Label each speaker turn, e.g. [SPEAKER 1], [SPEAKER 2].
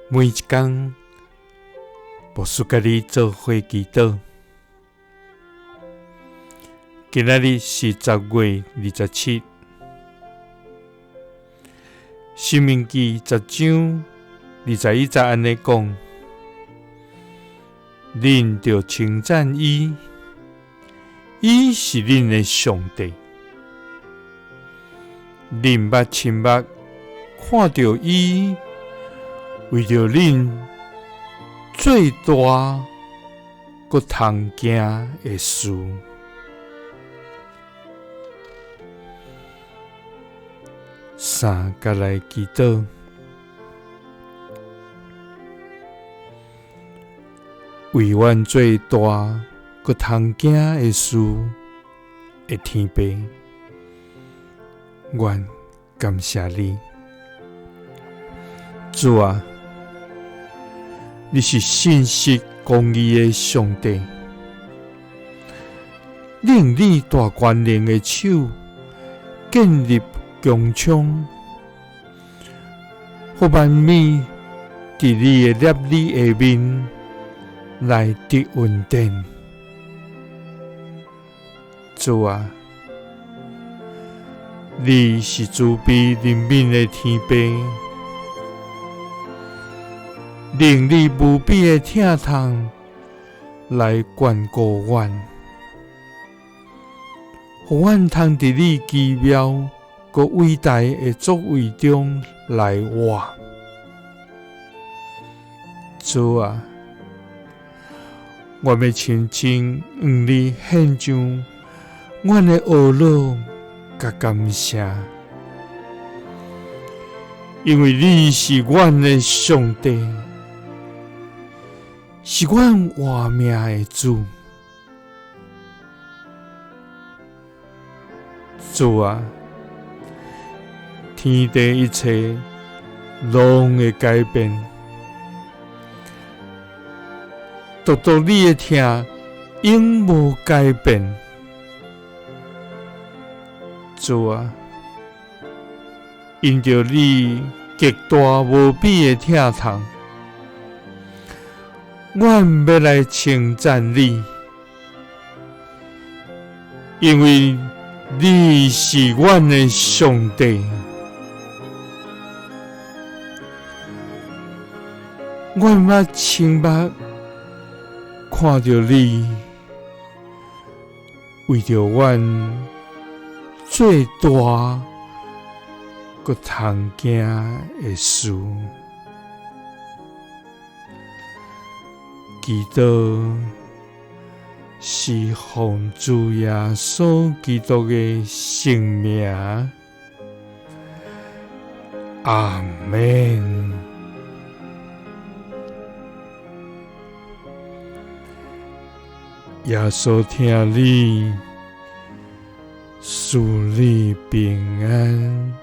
[SPEAKER 1] 每一工，牧师佮你做伙祈祷。今仔日是10月27，申命记10章21节按呢讲：恁著称赞伊，伊是恁的上帝。恁捌亲目看著伊為著恁做大閣通驚的事。三佮來祈禱，為阮做大閣通驚的事的天父，阮感謝你。主啊，你是信實公義的上帝，你用你大權能的手建立穹蒼，予萬物佇你的攝理下面來得穩定。主啊，你是慈悲憐憫的天父，你用你無比的疼痛來眷顧阮，予阮通佇你奇妙閣偉大的作為中來活。主啊，我欲深深向你獻上阮的懊惱佮感謝，因為你是阮的上帝，是阮活命的主。主啊，天地一切攏會改變，獨獨你的疼永無改變。主啊，因著你極大無比的疼痛，阮欲來稱讚你，因為你是阮的上帝。阮捌親目看著你為著阮做大閣通驚的事，祈禱是奉主耶穌基督的聖名，阿們。耶穌疼你，賜你平安。